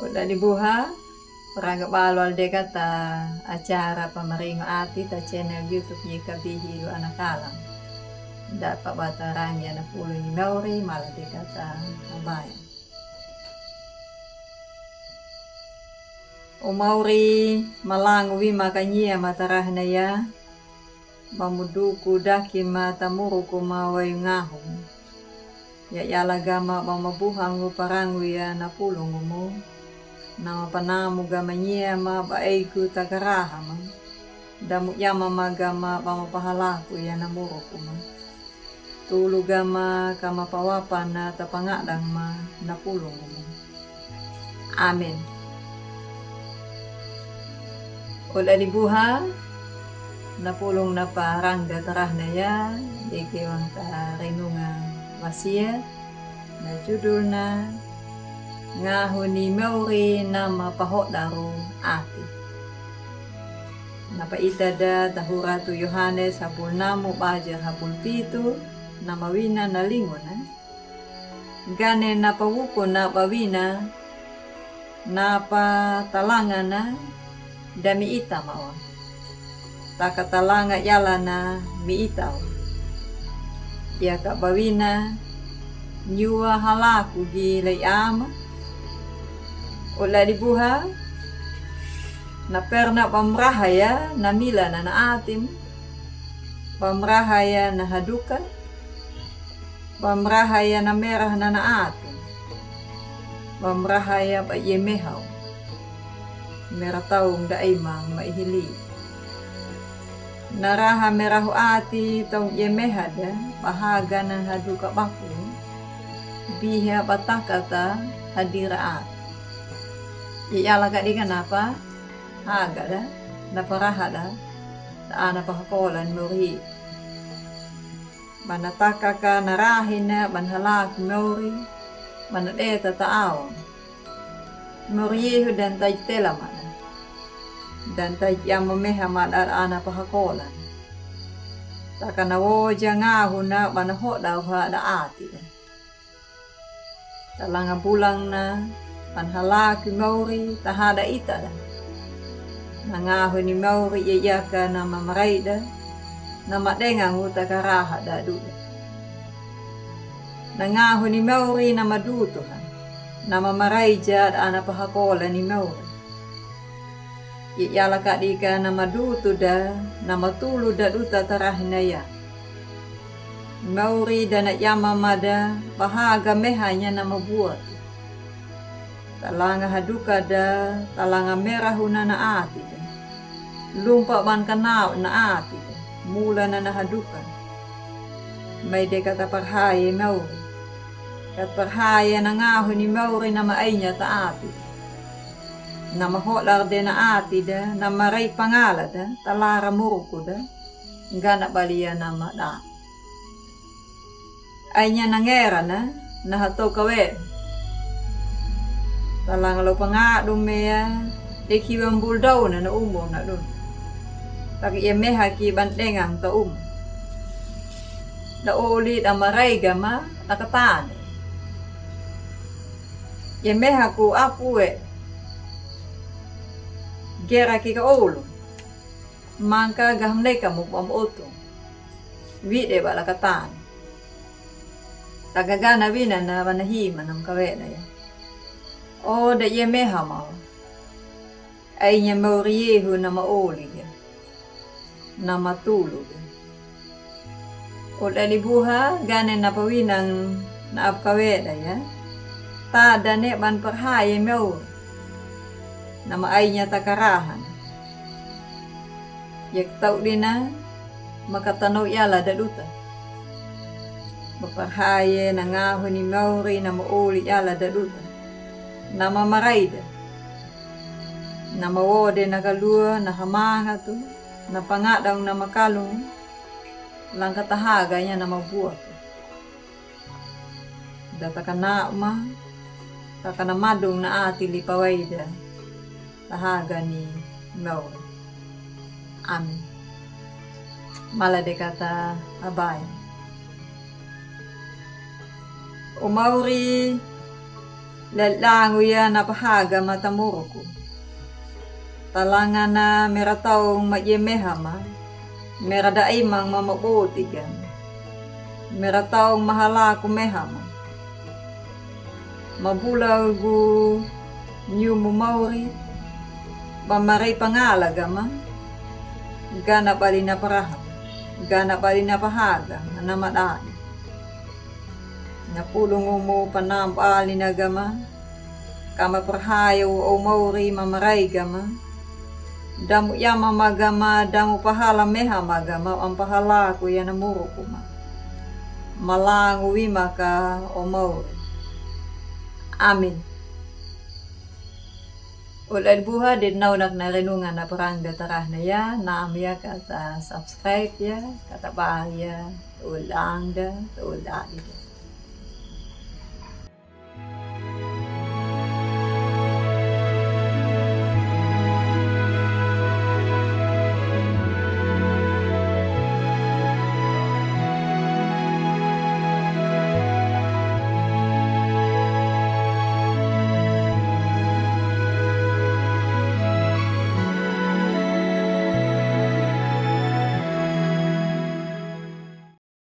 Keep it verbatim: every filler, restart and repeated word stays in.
Dadi buha, raga balu ala deka ta acara Pamaringo Ati ta channel YouTube Y K B Hilo Anakalam. Dapa bata rangi ana pulu ni mauri mala deka ta abaya. O mauri malangu wi ma ka nyia ma tarahe na ya. Ba muduku daki ma tamuruku ma wayu ngahu. Ya yala gama ba mabuhangu parangu ya na pulungu mu. Na mapanamu gama nyia ma ba eiku takaraha ma. Damu yama ma gama ba mapahalaku ya na muruku ma. Tulu gama ka mapawapa na tapangadang ma na pulungu mu. Amen. Ola di buha na pulung na parang da tarahna ya, dege wang ta renunga masia, na judulna ngahu ni mauri na mapahodaru ati. Na paita da tahura tu Yohanes hapul namu baja hapul pitu, na mawina na linguna. Gane na pawuku na bawina, na patalanga na da mi ita mawa. Taka talanga yala na mi ita wa. Ya ka bawina, nyua halaku gi lei ama. Ola di buha, na perna bamraha ya, na mila na na atim. Bamraha ya na haduka. Bamraha ya na mera na na ati. Bamraha ya ba ye meha wa. Mera taung da ai ma ma ihili. Na raha mera hu ati taung ye meha da, bahaga na haduka baku. Biha bataka ta hadira ati. Ye yala ka di ka napa, haga da, na paraha da, da ana pahakolan mauri. Mana taka ka na rahina, mana halaku mauri, mana deta ta awa. Mauri yehu dan taj tela mana. Dan taj yama meha mana ana pahakolan. Taka na woja ngahu na mana hoda uha da ati da. Talanga bulang na, mana halaku mauri, tahada ita da. Na ngahu ni mauri ye yaka na mamarai da, na madenga nguta karaha da duda. Na ngahu ni mauri na madutu ha, na mamarai ja da ana pahakola ni mauri. Ye yala ka di ka na madutu da, na matulu da duta tarahina ya. Mauri da na yama mada, bahaga mehanya na mabuatu. Talanga haduka da, talanga mera huna na ati da. Lumpa ban kanau na ati da, mula na na haduka. Mai de kata parhaye mauri. Kat parhaye na ngahu ni mauri na ma ainya ta ati da. Na maholar de na ati da, na marai pangala da, talara muruku da, gana balia na mada. Ainya na ngera na, na hatou kawe. Talanga lo pangadu mea, de ki bambul dau na na umbo na dun. Taki ye meha ki ban dengang ta um. Da oli da marai gama, da katane. Ye meha ku apu e. Gera ki ka olu. Mangka gaham leka mu bam otu. Wide ba la katan. Tagagana wina na wana hima nam kawena ya. O da ye meha mau. Ainya mauri yehu na ma oli ya. Na matulu ya. Oda libuha gane na pawinang na ap kaweda ya. Tada ne ban parhaye meu. Na ma ainya takarahan. Yak tau dina makatanau yala daduta. Maparhaye na ngahu ni mauri na mauli yala daduta. Na mamaraida. Na mawode na kalua na hamanga tu. Na pangadang na makalung. Langka tahaganya na mabuatu. Da takana ma, takana madung na ati lipawaida. Tahaga ni mauri. Amin. Mala de kata abai. O mauri. Lela'angu ya na pahaga ma tamuruku. Talangana mera taung ma ye meha ma, mera daimang ma maboti gama. Mera taung ma halaku meha ma. Mabula gu nyumu mauri, ba marei pangala gama, gana bali na paraha, gana bali na pahaga, na madani. Na pulungumu panambali na gama, kama parhaya o mauri ma marei gama. Damu yama ma gama, damu pahala meha ma gama, am pahalaku ya na muruku ma. Malangu wimaka o mauri. Amin. Ul el buha de nau nak na renungan na parang da tarahna ya, nam ya kata subscribe ya, kata bari ya, ul angda, ul adi.